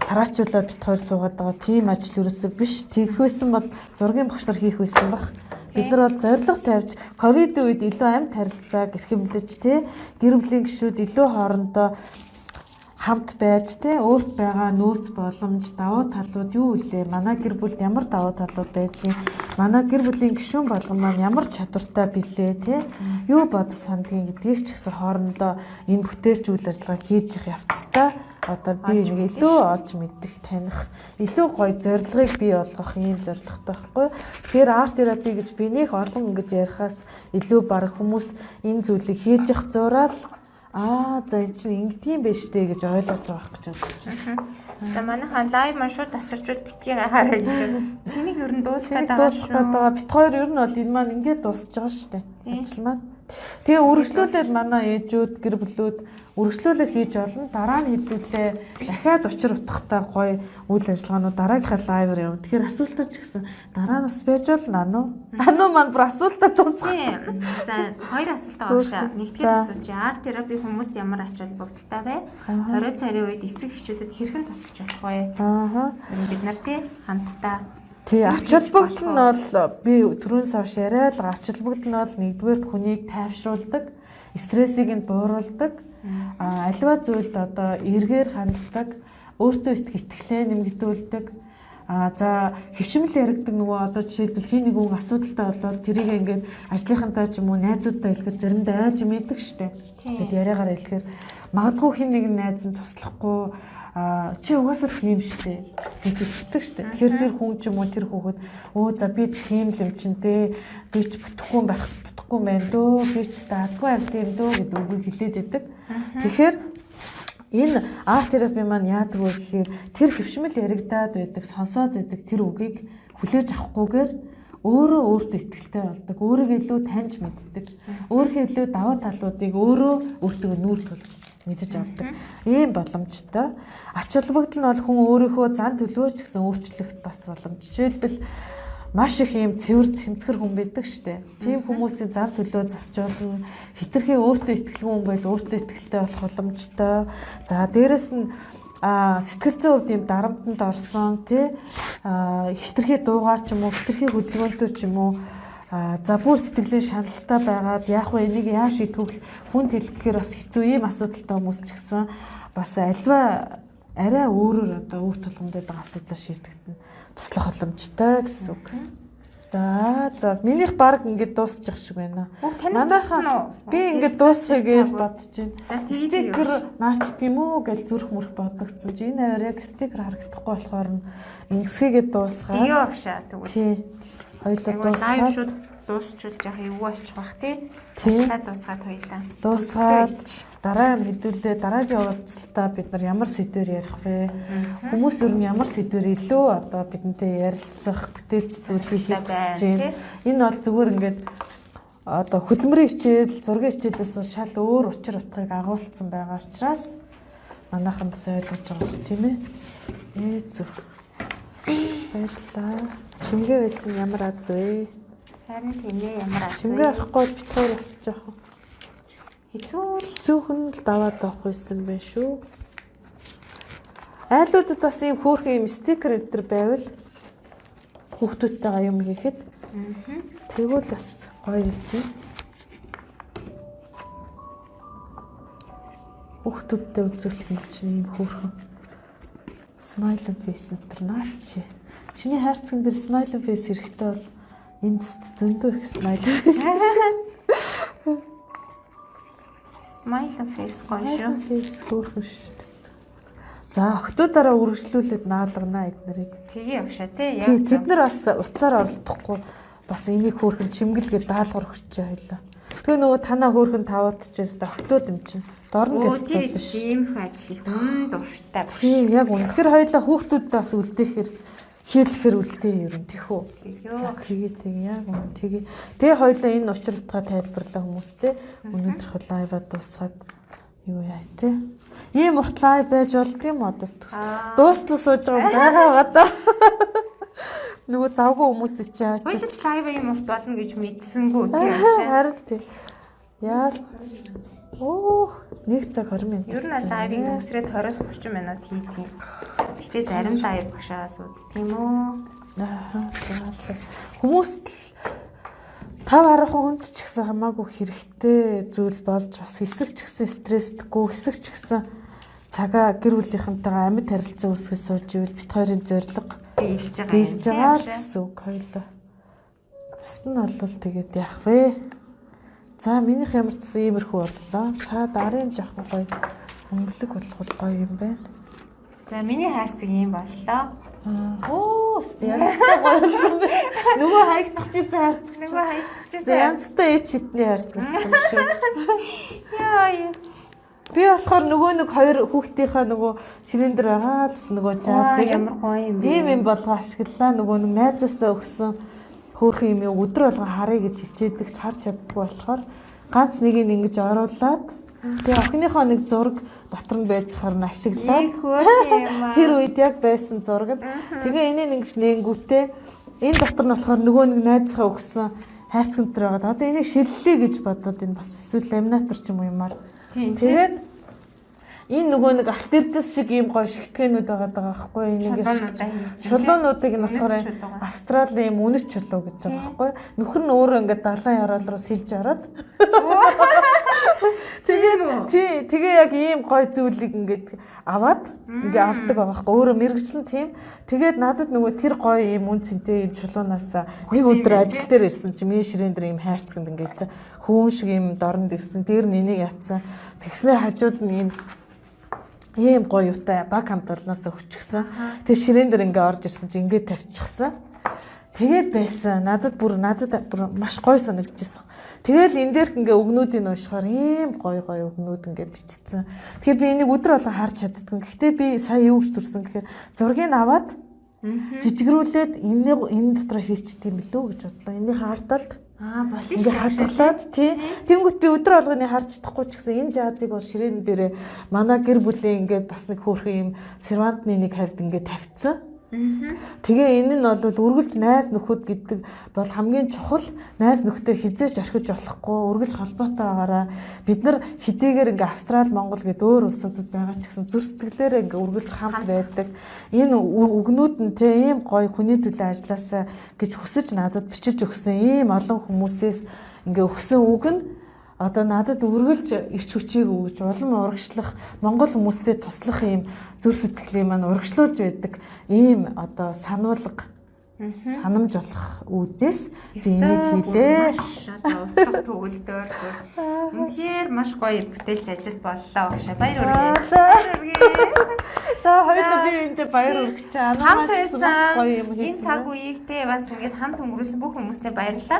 B: сараачуулаад бит хоёр суугаад байгаа тийм ажил ерөөсөө биш. Тэгхээсэн бол зургийн багш нар хийх байсан баг. Бид нар бол зорилго тавьж ковидын үед илүү амьд харилцааг эрхэмлэж тий гэр бүлийн гишүүд илүү хоорондоо хамт байж тий өөрт байгаа нөөц боломж давуу талууд юу вэ? Манай гэр бүлд ямар давуу талууд байдгийг, манай гэр бүлийн гишүүн болгон маань ямар чадвартай билээ тий юу бодож сандгийг гэдгийг ч гэсэн хоорондоо энэ бүтээлч үйл ажиллагааг хийж явах явцдаа одоо би нэг илүү олж мэдэх, таних, илүү гоё зорилгыг бий болгох ийм зорилготой байхгүй. Тэгэхээр арт терапи гэж би нэх олон ингэж ярихаас илүү баг хүмүүс энэ зүйлийг хийж явах зураал аа за эн чинь ингэдэм байж тээ гэж ойлгож байгаа гэж бодож байна.
A: За манайхан лайв маань шууд тасарчуд битгий гахаарай гэж байна. Цэнийг ер нь дуусгаад байгаа
B: шүү. Бит хоёр ер нь бол энэ маань ингээд дуусж байгаа шүү дээ. Ажил маань. Тэгээ үргэлжлүүлээд манай ээжүүд, гэр бүлүүд үргэлжлүүлээд хийж олно. Дараа нь хэдүүлээ дахиад учир утгатай гоё үйл ажиллагаанууд дараагийнхаа лайваар явна. Тэгэхээр асуултаа ч гэсэн дараа нь бас байж болно ануу. Ануу маань бүр асуултаа дуусгах.
A: За хоёр асуулт байгаа шаа. Нэгдүгээр асууч арт терапи хүмүүст ямар ач холбогдолтой вэ? 20 царийн үед эцэг эхчүүдэд хэрхэн тусалж болох вэ?
B: Аа.
A: Бид нар тий хамтдаа.
B: Тий, ач холбогдол нь бол би түрүүнээс хойш яриад байгаа. Ач холбогдол нь бол нэгдүгээр хүнийг тайвшруулдаг, стрессийг нь бууруулдаг, аливаа зүйлд одоо эргээр ханддаг, өөртөө итгэлээ нэмэгдүүлдэг. За хөвчмөл яригдаг нөгөө одоо жишээлбэл хин нэг хүн асуудалтай болоод тэрийг ингээд ажлынхантай ч юм уу найзуудтай хэлэхээр заримдаа айж мэддэг штэ. Тэгэд яриагаар хэлэхээр магадгүй хин нэгэн найз нь туслахгүй чи угаасаа тийм штэ гэж хэлчихдэг штэ. Тэгэхээр тэр хүн ч юм уу тэр хүүхэд өө за би тийм л юм чин дээ. Би ч бүтэхгүй байх, бүтэхгүй байна дөө. Би ч азгүй амт юм дөө гэдэг үгийг хэлээд идэг. Тэгэхээр энэ арт терапи маань яадаг вэ гэхээр тэр хөвшмөл яригадаад байдаг, сонсоод байдаг тэр үгийг хүлээж авахгүйгээр өөрөө өөртөө итгэлтэй болдог, өөрийгөө илүү таньж мэддэг, өөрийнхөө илүү давуу талуудыг өөрөө өөртөө нүүр тулж мэдэж авдаг. Ийм боломжтой. Ач холбогдол нь бол хүн өөрийнхөө зан төлөвөө ч гэсэн өөрчлөх бас боломж. Жишээлбэл маш их ийм цэвэр цэмцгэр хүн байдаг штэ. Тийм хүмүүсийн зан төлөвөө засч болно. Хитрхи өөртөө итгэлгүй хүн байл өөртөө итгэлтэй болох боломжтой. За дээрэс нь сэтгэл зүйн хувьд ийм дарамтанд орсон тий хитрхи дуугаар ч юм уу хитрхи хөдөлгөөнтэй ч юм уу за бүр сэтгэлийн шаналлтай байгаад яах вэ энийг яаж шийдэх вэ хүнд хэлэхээр бас хэцүү ийм асуудалтай хүмүүс ч гэсэн бас альва арай өөрөөр одоо үр тулгамдаад байгаа асуудлаа шийдэхэд нь туслах боломжтой гэсэн үг. За минийх баг ингээд дуусчих шиг байна.
A: Манайхан
B: би ингээд дуусгая гэж бодож байна. Стикер наачд юм уу гэж зүрх мөрх бодогдсон чи энэ аваар яг стикер харагдахгүй болохоор нь ингэсгээд дуусгаад.
A: Юу агшаа тэгвэл.
B: Тий. Хоёулаа дуусгаад.
A: Лайв шууд дуусчвал яах эвгүй болчих бах тий. Дуслаа дуусгаад хоёлаа.
B: Дуусгаад дараа нь хэдүүлээ дараагийн уулзалтаа бид нар ямар сэдвээр ярих вэ? Хүмүүс ер нь ямар сэдвээр илүү одоо бидэнтэй ярилцах, бүтээлч зүйл хийх гэж байна. Энэ бол зүгээр ингээд одоо хөдөлмөрийн хичээл, зургийн хичээлээс шал өөр учир утгыг агуулсан байгаа учраас манайхан бас ойлгож байгаа тийм ээ. Зөв. Баярлалаа. Шимгээ байсан ямар аз вэ?
A: Харин тийм ээ ямар аз вэ?
B: Шимгээ авахгүй бит хоёр бас жоохон
A: хэцүү л
B: зөөхөн л даваад авах байсан байх шүү. Айлуудад бас ийм хөөрхөн ийм стикер энэ төр байвал хүүхдүүдтэйгээ юм хийхэд тэгвэл бас гоё юм тийм. Хүүхдүүдтэй үзүүлэх юм чинь ийм хөөрхөн smile face энэ төр наач. Чиний хайрцаган дээр smile face хэрэгтэй бол энд зөндөө их smile face.
A: Smile face гоё шүү.
B: Face хөөрхөн шүү. За охтуудаараа үргэлжлүүлээд наалганаа эднэрийг.
A: Тэгээ явшаа тий.
B: Яг тэд нар бас уцаар оролдохгүй бас энийг хөөрхөн чимгэлгээд даалгавар өгчээ хоёлаа. Тэгээ нөгөө танаа хөөрхөн таваадчихээс охтууд юм чинь дорно
A: гэж хэлсэн. Иймэрхүү ажил их өмнө дуртай.
B: Тийм яг үнэхээр хоёлаа хүүхдүүдтэй бас үлдээхээр хийлэхэр үлдээ ер нь тэхүү. Тэгээ тэг яг үнэ тэгээ. Тэгээ хоёлаа энэ учир утгаа тайлбарлаа хүмүүстэй. Өнөөдрөх live аа дуусгаад юу яа те. Ийм урт live байж болд юм одоо. Дуустал сууж байгаа байгаа даа. Нөгөө завгүй хүмүүс чи яач.
A: Хоёулаа ч live ийм урт болно гэж мэдсэнгүү тийм.
B: Харин тий. Яа. Оо 1 цаг 20 минут.
A: Ер нь live-ыг нүсрээд 20-30 минут хийдэг юм. Гэтэ зарим live багшаас үүд тийм үү?
B: Аа за. Хүмүүст л 5 10 хүнд ч гэсэн хамаагүй хэрэгтэй зүйл болж бас хэсэг ч гэсэн стрессдэггүй, хэсэг ч гэсэн цагаа гэр бүлийнхэнтэйгээ амьд харилцаа үүсгэж сууж ивэл бит хоёрын зорилго
A: биелж байгаа.
B: Биелж байгаа л гэсэн үг хоёлаа. Бас нь бол тэгээд яах вэ? За минийх ямар ч гэсэн иймэрхүү боллоо. Цаа дарын жоохон гоё өнгөлөг болох гоё юм байна.
A: За миний хайрцаг ийм боллоо.
B: Оо янзтай гоё болсон бэ. Нөгөө хаягдчихсан хайрцаг.
A: Нөгөө хаягдчихсан
B: янзтай эд шитний хайрцаг болсон шүү.
A: Яа.
B: Би болохоор нөгөө нэг хоёр хүүхдийнхаа нөгөө ширээн дээр байгаа гэсэн нөгөө жаазыг
A: ямар гоё юм бэ.
B: Ийм юм болгоо ашиглалаа. Нөгөө нэг найзаасаа өгсөн хөөрхөн юм юу өдөр болгон харъя гэж хичээдэг ч харж чаддгүй болохоор ганц нэгийг ингэж оруулаад тэгээ охиныхоо нэг зураг дотор нь байж хаар нь ашиглаад тэр үед яг байсан зураг нь тэгээ энийг ингэж нээнгүүтээ энэ дотор нь болохоор нөгөө нэг найзынхаа өгсөн хайрцаг энэ төр байгаа. Одоо энийг шиллээ гэж бодоод энэ бас эсвэл ламинатор ч юм уу юмар. Тэгээд энэ нөгөө нэг алт эрдэс шиг ийм гоё шигтгэнүүд байгаа даа байхгүй энийг чулуунуудыг нь болохоор Австралийн ийм үнэт чулуу гэж байгаа байхгүй. Нөхөр нь өөрөө ингээд далайн ёроол руу сэлж ороод тэгээд тий тэгээ яг ийм гоё зүйлийг ингээд аваад ингээ авдаг байгаа байхгүй. Өөрөө мэрэгчлэн тийм. Тэгээд надад нөгөө тэр гоё ийм үн цэнтэй ийм чулуунаас нэг өдөр ажил дээр ирсэн чи миний ширээн дээр ийм хайрцагт ингээд хөөн шиг ийм дорн дэвсэн. Дээр нь энийг ятсан. Тэгснээ хажууд нь ийм гоё юутай баг хамт олноос өчгсөн. Тэр ширээн дээр ингээ орж ирсэн чи ингээ тавьчихсан. Тэгээд байсан. Надад бүр маш гоё санагдчихсан. Тэгэл энэ дээрх ингээ өгнүүдийг уншихаар ийм гоё гоё өгнүүд ингээ бичсэн. Тэгэхээр би энийг өдөр болгон харж чаддгүй. Гэхдээ би сая юу гэж төрсөн гэхээр зургийг аваад жижигрүүлээд энэ дотор хийчихдээ юм билүү гэж бодлоо. Энийхээ харталд
A: болно шүү.
B: Ингээ хадгалаад тий. Тэнгүүт би өдөр болгоны харж чадахгүй ч гэсэн энэ жаазыг бол ширээн дээрээ манай гэр бүлийн ингээд бас нэг хөөрхөн юм сервантны нэг хавьд ингээд тавьчихсан. Тэгээ энэ нь бол үргэлж найз нөхөд гэдэг бол хамгийн чухал найз нөхдөд хизээч орхиж болохгүй үргэлж холбоотой байгаараа бид нар хэдийгээр ингээ Австрал Монгол гэд өөр улсуудад байгаа ч гэсэн зүр сэтгэлээрээ ингээ үргэлж хамт байдаг. Энэ үгнүүд нь те ийм гоё хүний төлөө ажилласаа гэж хүсэж надад бичиж өгсөн ийм олон хүмүүсээс ингээ өгсөн үг нь Одоо надад үргэлж эрч хүчийг өгж, улам урагшлах, монгол хүмүүстэй туслах ийм зүр сэтгэлийн маань урагшлуулж байдаг ийм одоо сануулга, санамж болох үүднээс би энийг хийлээ.
A: Маш одоо утга төгөлдөр. Үнэхээр маш гоё бүтээлч ажил боллоо багшаа. Баяр хүргэе.
B: Баяр хүргэе. За, хоёулаа би эндээ баяр хүргэж
A: чаа. Хамт байсан маш гоё юм хийсэн. Энэ цаг үеийг те бас ингээд хамт өнгөрүүлсэн бүх хүмүүстээ баярлалаа.